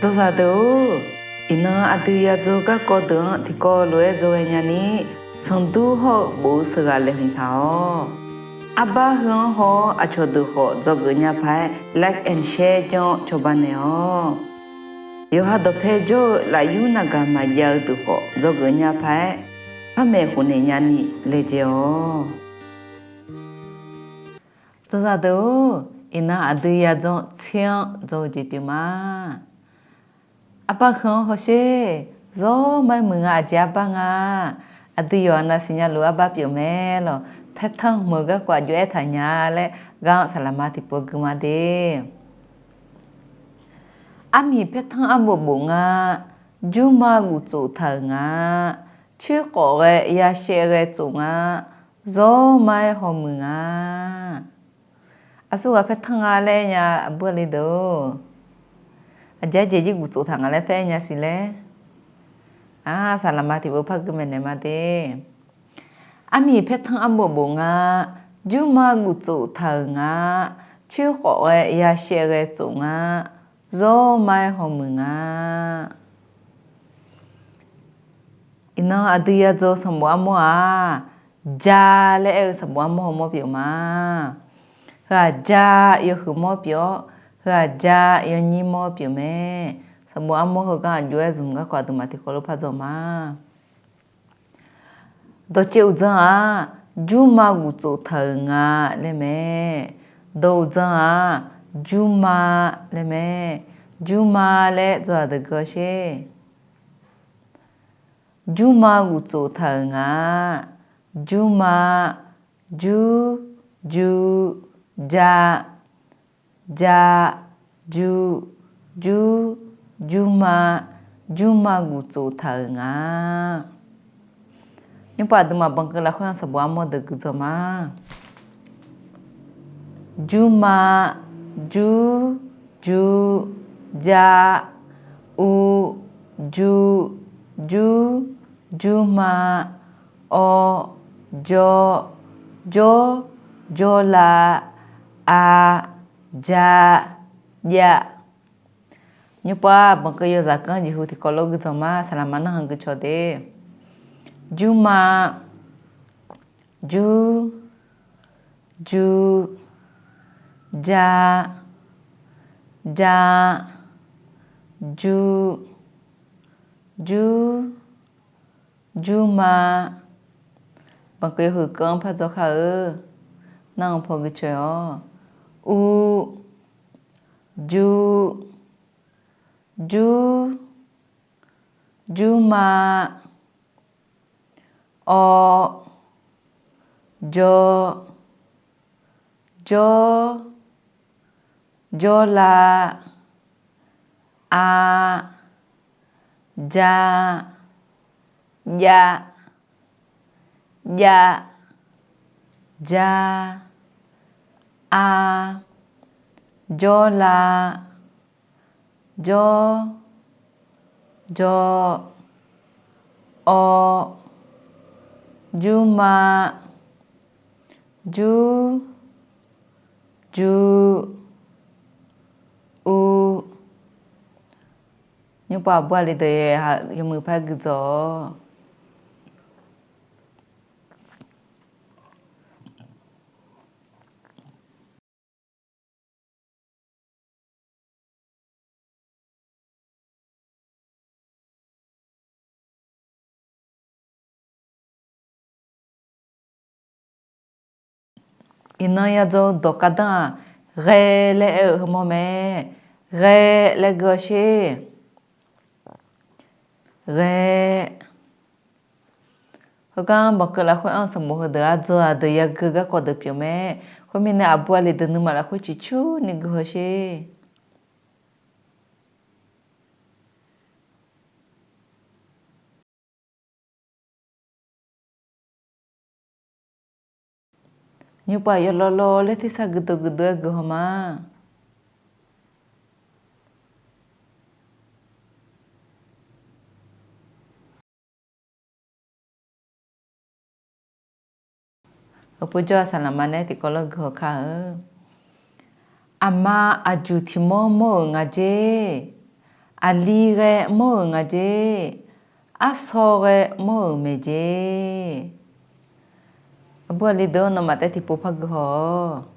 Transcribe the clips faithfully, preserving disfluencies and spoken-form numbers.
Dzawzaq deuq-or, iqnan aqdui yadzaw garkawv deuq-anr tiqkawv lof-aer dzawghae nyani, sanqdur hawr-eu bof-eu sheuqghaq laeqhmq taq-awq. Arbar heu-anr haw-awr aqcawq deuq khawf dzawgeuf nya paq-aer like and share janr-awr cawba naeq-awq. Yawqha dawqpae jawr-eu lafyur navgaq maqjav-eu deuq khawf dzawgeuf nya paq-aer, par maeqhu naeq nyani laejae-awq. Dzawzaq deuq-or, iqnan aqdui yadzaw tser-anr dzaw-eu jeq pyeuf ma. Arbar heu-anr hawsher, zawr ma-aer muiq nga, aqjeq arbar nga. Aqdui yawqha nav siqnya luf arbar pyeuf mae lawq. Paertanr hmq-eu garkawv aqjox aertaq nya laer gar-anr saqlaqma tiqpov gui ma de. Armiq paertanr arbof bof nga, jurma guftsof taq-euq nga, coerkhawf ghae yashaev ghae tsof nga, zawr ma-aer hawmuiq nga. Aqsurghaq paertanr nga laer nya, aqbur aqli deuq-or. Aqjeq aqjeq jir guftsof taq nga laer paer nya siq laer. Aq, saqlaqma tiqpov par gui maeqnaeq ma de. Armiq paertanr arbof bof nga, jurma guftsof taq-euq nga, coerkhawf ghae yashaev ghae tsof nga, zawr ma-aer hawmuiq nga. Iqnan aqdui yadzaw sanqbof armawr-aq, ja laer aer-eu sanqbof armawr hawmawr pyeuf ma. Heu-aq ja yawhuiq mawr pyeuf-awr, heu-aq ja yawnyir mawr pyeuf mae. Sanqbof armawr heugar aqjox-aer zmq garkawv aqduimaf tiqkawv lof par dzaw ma. Dawqcaev uqdzan-aq, jurma guftsof taq-euq nga laer mae. Dawq uqdzan-aq, jurma laer mae. Jurma laer dzaw-aq deuq gui-awr sher. Jurma guftsof taq-euq nga. Jurma, jur, jur, ja, ja, jur, jur, jurma, jurma guftsof taq-euq nga. Nymrpov aqduimaf banqkeuv lafkhoer-anr sanqbof armawr deuq gui dzaw ma. Jurma, jur, jur, ja, u, jur, jur, jurma, awr, jawr, jawr, jawrla, a, ja, jav. Nymrpov-aq, banqkeuv yawzaq keuv-anr jeqhu tiqkawv lof gui dzaw ma, saqlaqma narhaq gui caw de. Jurma, jur, jur, ja, ja, jur, jur, jurma. Banqkeuv yawhuiq keuv-anr par dzaw kar-eu. Nar-anr paw gui caw-awq. U, jur, jur, jurma, awr, jawr, jawr, jawrla, a, ja, jav, jav, ja, a, jawrla, jawr, jawr, awr, jurma, jur, jur, u. Nymrpov aqbur aqli deuq yawmuiq par gui dzaw-awq. Iqnan yadzaw dawq gardanr-aq, ghae laer aer-eu heumawr mae. Ghae laer gui-awr sher. Ghae. Heugar banqkeuv lafkhoer-anr sanqbof heudeuq-aq dzaw-aq deuq yagui garkawv deuq pyeuf mae. Khoermirnae aqbur aqli deuq nuima lafkhoer ciqcurni gui hawsher. Nymrpov aqyawf lawvlawv laer tersar guidov guidov-aer guihaw ma. Heupov jawr-aq saqlaqma nae tiqkawv lawr guihaw kar-eu. Aqma aqjuq tiq mawr mawr-euq nga jer. Aqli ghae mawr-euq nga jer. Arsawr ghae mawr-euq mae jer. Aqbur aqli deuq-anr nawmaf taef tiqpov par gui haw-awq.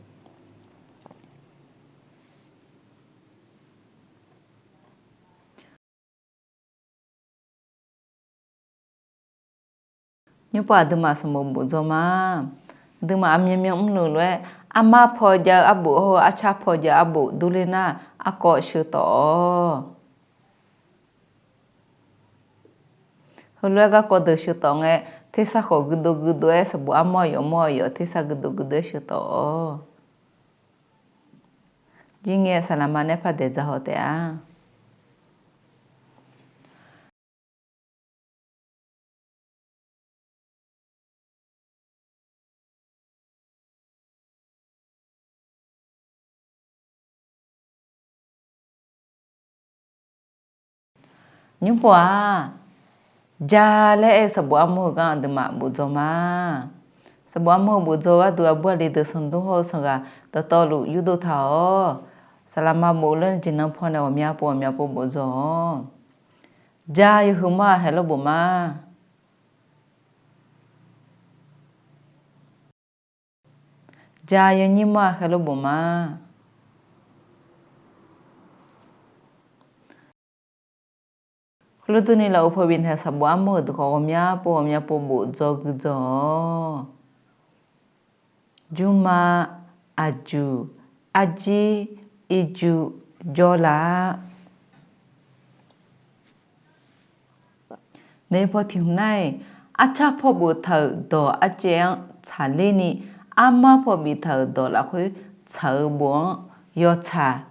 Nymrpov aqduimaf sanqbof bof dzaw ma. Aqduimaf aqmyanmyan mrluf lof-aer, armar paw jav-eu arbof hawr-eu arcar paw jav-eu arbof durler nar, arkawv sheu tawf-awq. Heulof-aer garkawv deuq sheu tawf ngae, tersar khawf guidov guidov-aer sanqbof armawr aqyawf mawr aqyawf tersar guidov guidov-aer sheu tawf-awq. Jir ngae saqlaqma nae par daeq dzaq haw taef-a. Nymrpov-aq, ja laer aer-eu sanqbof armawr heugar aqduimaf bof dzaw ma. Sanqbof armawr-eu bof dzaw-eu gharduq aqbur aqli deuq sanqdur hawr-eu sanqghaq dawqtawvluf yurdov taq-awq. Saqlaqma bof laer jeq nan paw nae ghawqmya pov ghawqmya pov bof dzaw-awq. Ja yawhuiq mawr-aq khaeqlor bof ma. Ja yawnyir mawr-aq khaeqlor bof ma. Khoerlof durni laf-eu paw bifnaeq-eu sanqbof armawr-euq deuq khawf ghawqmya pov ghawqmya pov bof dzaw gui dzaw-awq. Jmrma, aqjuq, arjir, irjuq, jawrlaf-a. Maeqhu paw tiq hmq nar-iq, arcar paw boftaq-euq dawq arcaev-anr tsaqler ni, armar paw biftaq-euq dawq lafkhoer tsaq-eu bof-anr yawtsaq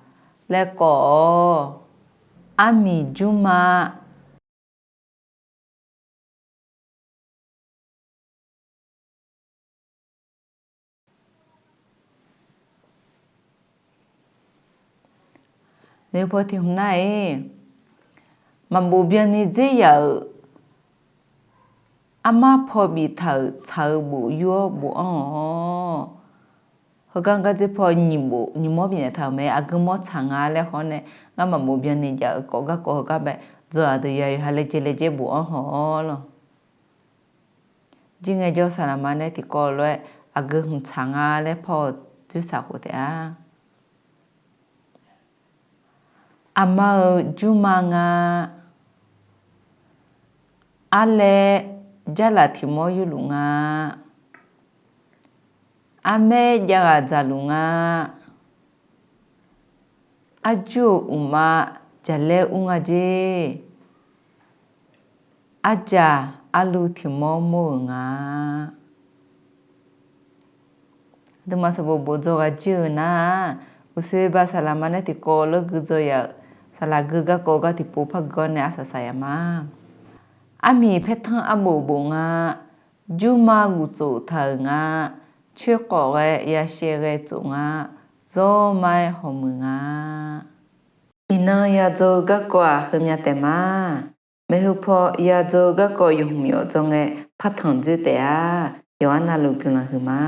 laer kawv-awq. Armiq jmrma. Maeqhu paw tiq hmq nar-iq, maqbof byanni dzer yaf-euq armar paw biftaq-euq tsaq-eu bof yur-awr bofanr-awq. Heugar gardzer paw nyiq bof nyiq mawr bifnaeq taq-euq mae. Aqgeu mawr tsaq nga laer haw-awr nae, ngar maqbof byanni jav-euq kawv garkawv heugar bae dzaw-aq deuq yawqha laejae laejae bofanr haw-awr lawq. Jir ngaejawr saqlaqma nae tiqkawv lof-aer aqgeu hmq tsaq nga laer paw-eu dzoersaq khof taef-a. Aqma-euq jmrma nga. Arlaer jarlaf tiq mawr yurluf nga. Armaer javghaq dzaqluf nga. Arjur-euq uqma jaqlaer ur nga jer. Arjaq arlu tiq mawr mawr-euq nga. Aqduimaf sanqbof bof dzaw ghaq jir-euq nar-aq, uqshoe ba saqlaqma nae tiqkawv lof-aer gui dzaw yaf-euq saqlaq gui garkawv gar tiqpov par gui-awr nae arsaq saq yaf ma. Armiq paertanr arbof bof nga. Jmrma guf tsof taq-euq nga. Coer khawf ghae yashaev ghae tsof nga. Zawr ma-aer hawmuiq nga. Iqnan yadzaw-eu garkawv-aq heumya taef ma. Maeqhu paw yadzaw-eu garkawv yawq hmq yawf dzaw ngae partanq dzoer taef-a. Yawqha navluf guiqlanq huiq ma.